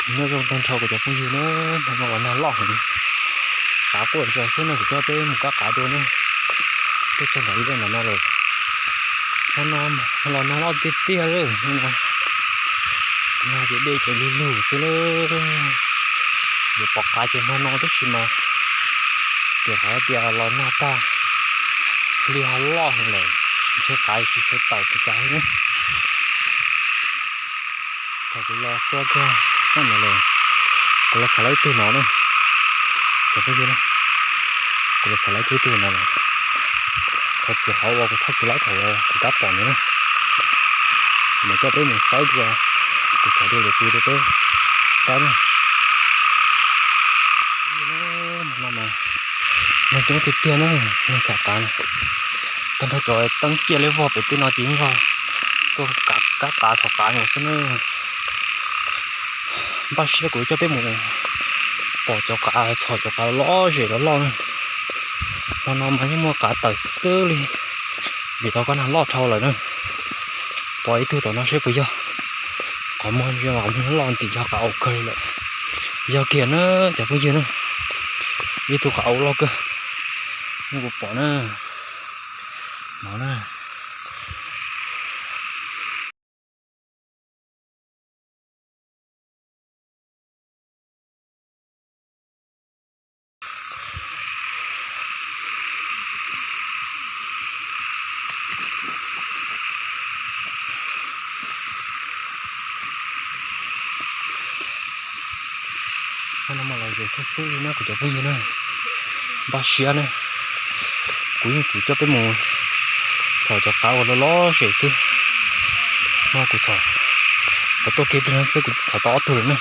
Nyob zoo tag nrho kuv cov phooj ywg na, hmo no los nag loj heev, qav quaj zog xwb no kuv coj peb mus kab qav dua na. Tuaj txog nram liaj nram no lawm, hmo no los nag loj tiag tiag li, hmo no nag ces dej ces lug lug xwb lawm. Yuav pom qav ces hmo no tab sis mas xyov qhov tias los nag tag, hli ho loj heev lawm, ntshe qav tsis tshua tawm pes tsawg li na. Thaum kuv los tua kiag sab no lawm, kuv los txhom lawv ib tug no na, cov phooj ywg na, kuv los txhom lawv ib tug no lawm. Thov txim qhov uas kuv thauj kiag lawv thaum kuv rov pom ntawd na. Kuv mam coj peb mus saib dua, kuv txhom dua lwm tus rau peb saib na. Hmo no mas neeg coob tiag tiag na, neeg txhom qav na. Tag nrho cov teeb ciaj liab vog pem tej no ces yeej yog tuaj kab qav txhom qav no xwb na. Npaj siab kuv coj peb mus pom cov qav txhom cov qav lom zem los loj na. Hmo no mas yeej muaj qav tawm xwb li, vim rau qhov nag loj dhau lawm na. Pom ib tug tom no seb puas yog, qhov muag ntsia mas qhov muag loj ntxim yog qav au kawg li lawm. Yog kiag na, cov phooj ywg na, ib tug qav au loj kawg, nej puas pom na, no na. Hmo no mas lom zem xwb xwb li na kuv cov phooj ywg na. Npaj siab na, kuv yeej tsis coj peb mus txhom cov qav uas lom lom zem xwb. No kuv txhom, kuv tuaj kiag pliag no xwb kuv txhom tau ob tug lawm na.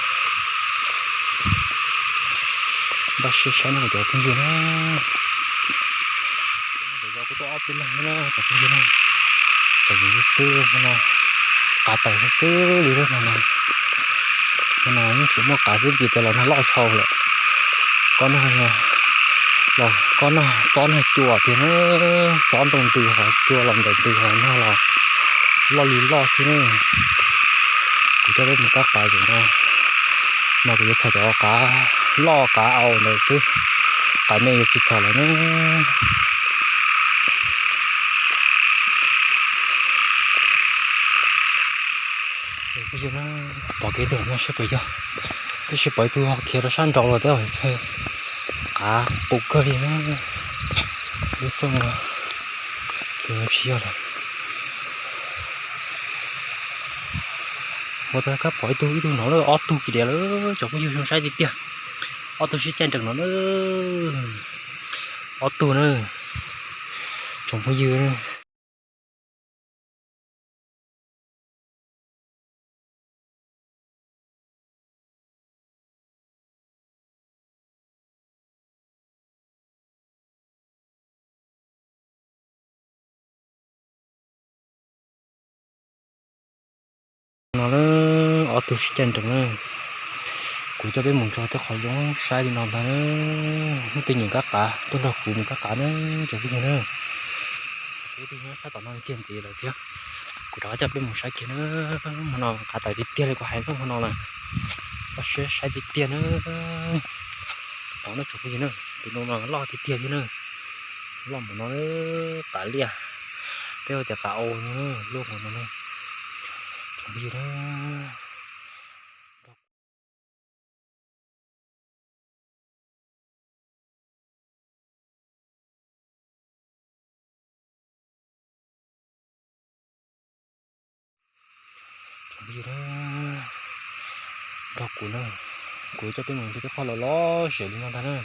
Npaj siab saib no kuv cov phooj ywg na. Kuv tuaj ob peb leeg na cov phooj ywg na. Lom zem xwb xwb hmo no, qav tawm xwb xwb li hmo no. Hmo no yeej tsis muaj qav xwb vim tias los nag loj dhau lawm. Kob nag, kob nag xob nag cua tiag na, xob nroo ntws ho cua los ntawm ntws ho nag los loj li loj xwb na. Kuv coj peb mus kab qav zaum no mas kuv yuav txhom cov qav loj qav au ntawd xwb, qav me yuav tsis txhom lawm na. Pom kev tug no seb puas yog, tab sis pom ib tug khiav rau sab nraud lawm thiab, qav qus kawg li na. Lub xyoo no tus no tsis yog lawm. Ua tau kab pom ib tug, ib tug no lawm, ob tug kiag diam lawm cov phooj ywg, zoo saib tiag tiag. Ob tug sib caij nrees no na, ob tug na, tsoom phooj ywg. No na, ob tug sib caij nrees na. Kuv coj peb mus nrog tej qhov zoo saib li no ntag na. Muaj tej nyiam kab qav tuaj nrog kuv mus kab qav na, cov phooj ywg na. Ib tug nyob sab tom no kiag ntxiv lawm thiab. Kuv rov qab coj peb mus saib kiag na. Hmo no qav tawm tiag tiag li kuv hais na, hmo no na. Koj siab saib tiag tiag na. Tov no tsoom phooj ywg na, tus no mas loj tiag tiag thiab na. Loj npaum no, qav liaj, peb hu tias qav au no, loj npaum no na. Tsoom phooj ywg na. Nrog kuv na, kuv coj peb mus nrog tej qhov lom lom zem li no ntag na.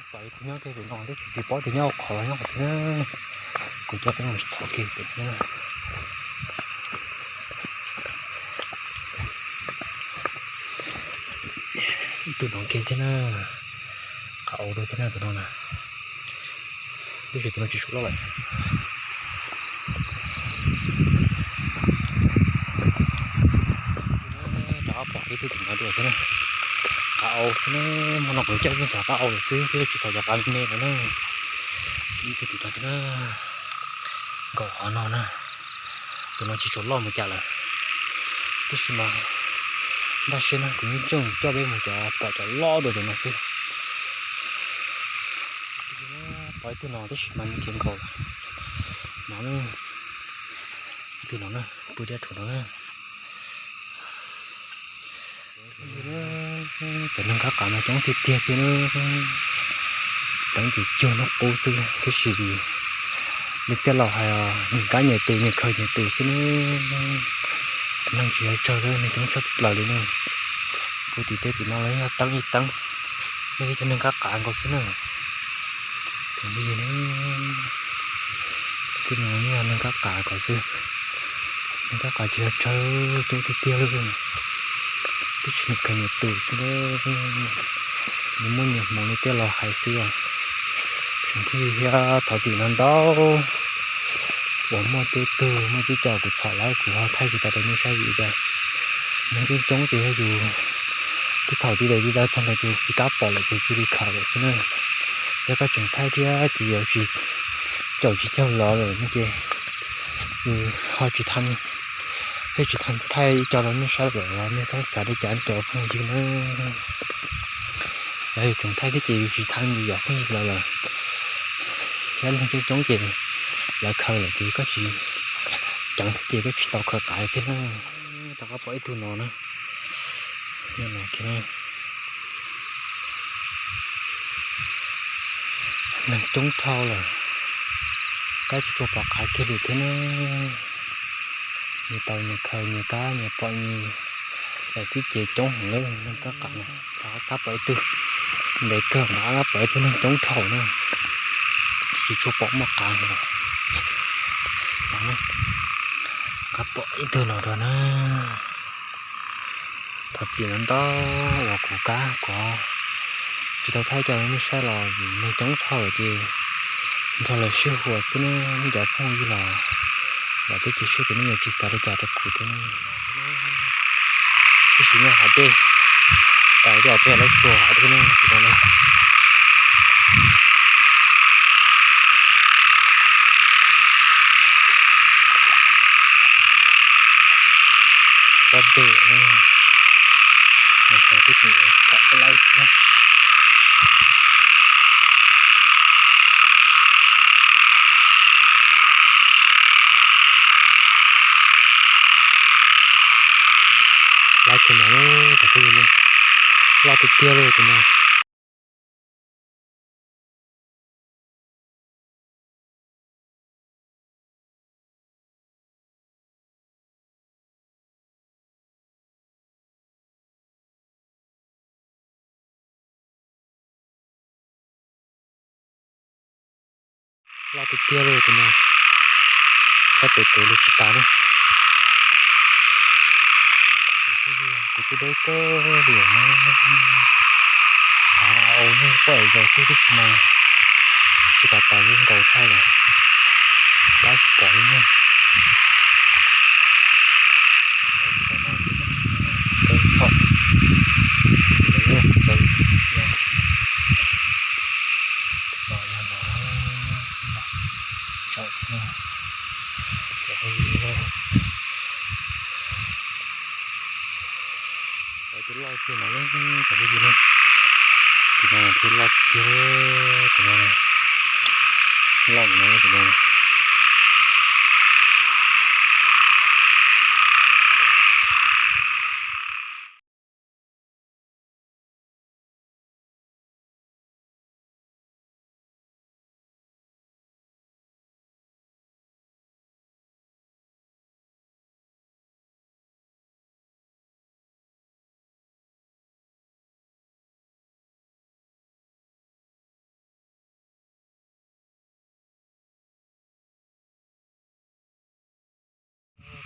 Pom ib tug nyob kiag pem no twb tsis paub tias nyob qhov los nyob qhov twg na. Kuv coj peb mus txhom kiag pem thiab na. Ib tug no kiag thiab na. Qav au dua thiab na tus no na. Tab sis tus no tsis suav loj lawm. Rov qab pom ib tug tim no dua thiab na. Qav au xwb na, hmo no kuv coj peb txhom qav au lawm xwb, peb tsis txhom cov qav me lawm na. Ib tug tim no thiab na. Nkaum qhov no na, tus no tsis tshua loj mus cas lawm, tab sis mas npaj siab na kuv yeej tseem coj peb mus cov pom cov loj dua cov no xwb. Pom ib tug no tab sis mas nws khiav nkaus lawm. No na, ib tug no na, pw diab rhuav no na. Cov neeg qab qav mas coob tiag tiag thiab na. Teev ces cuag hnub qub xwb tiam sis li tej laus hais os, nyias kab nyias tus, nyias khaws nyias tus xwb na. Neeg tsis yog tsawg, neeg coob tshaj plaws li na. Puag tim tej tim no los yog teeb ib teeb, yog li cov neeg qab qav nkaus xwb na. Tus no yog neeg qab qav nkaus xwb. Neeg qab qav tsis yog tsawg, coob tiag tiag li, twb tsis nyias khaws nyias tus xwb na. Nyias muaj nyias hmoov li tej laus hais xwb os. Tsoom phooj ywg thiab thov txim ntau ntau uas muaj tej tug muaj tej co kuv txhom lawm kuv ho thaij tsis tau rau nej saib vim tias neeg coob coob ces yog yus tej thaum tib daim tib daim txog ntawd ces tsis kam pom lawm ces cia li khaws lawm xwb na. Yog koj tseem thaij thiab ces yuav tsis caum tsis caug los lawm no ces yus ho tsis tau, thiaj tsis tau thaij ib co rau nej saib lawm los nej txhob xav li cas cov phooj ywg na. Yog yus tseem thaij thiab ces yus tsis thaij yus cov phooj ywg lawm lawm. Thiab neeg coob coob ces lawv khaws lawm ces koj tsis ceev thiab ces koj tsis tau khaws qav thiab na. Rov qab pom ib tug no na. Neeg coob dhau lawm, kab tsis tshua pom qav kiag li thiab na. Nyias tau nyias khaws nyias kab nyias pom nyias lawm xwb ces coob heev li neeg kab qav na. Rov qab pom ib tug, ntev kawg rov qab pom ib tug neeg coob dhau na, tsis tshua pom muaj qav lawm. Rov qab pom ib tug no rau na. Thov txim ntau ntau uas kuv kab kuv tsis tau thaij cov nej saib los vim neeg coob dhau lawm ces nrog lawv sib hua xwb na. Nej cov phooj ywg los vam thiab cia siab tias nej yuav tsis xav li cas rau kuv thiab. Tab sis nyob hav dej, tas ib co peb lawv xuas hav dej na, tus no na. Pob dej na, mas xyov twb tseem yuav txhom peb lawv thiab. Lab tus no, cov phooj ywg, loj tiag tiag li tus no. Loj tiag tiag li tus no, sab tes tuav li tsis tas li. Kuv twb deb kawg li na, hav au yeej quaj zog xwb tab sis mas tsis kam tas li nkaus thaj lawm, tab tsis pom li na. Txhob txawv los yog los tsaum thiab no, cov phooj ywg, cov twb loj tiag no, cov phooj ywg na, tus no thiaj loj tiag, tus no loj no tus no.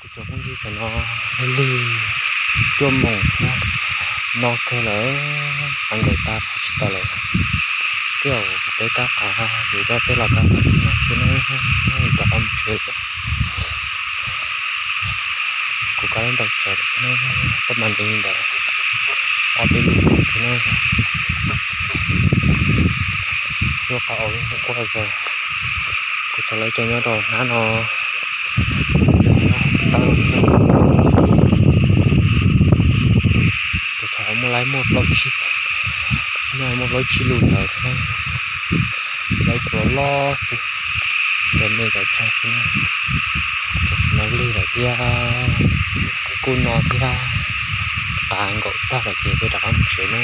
Kuv cov phooj ywg, tam no lwg cuaj moos thiab, no kawg lawm, qav nkaus tas qhov tsis tau lawm. Tej zaum kuv peb kab qav, kuv peb los kab qav txij no xwb na, rov qab mus tsev lawm. Kuv kab lab ntau tsawv lawm thiab na, koj mas ntev li ntawd, ob peb lub thiab na. Suab qab au yeej quaj zog. Kuv txhom lawv cov nyob rau hnab no, lawv cov nyob tawb no. Kuv txhom muaj laib muaj plaub tsib, nyob muaj plaub tsib lub ntawd thiab na. Laib cov loj loj xwb, cov me cov tsawg xwb na. Cov no lwj lawm thiab, kuj no thiab, qav nkaum tag lawm ces peb rov qab mus tsev na.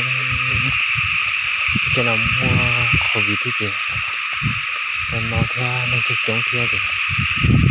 Tej no muaj covid thiab ces no thiab neeg coob coob thiab ces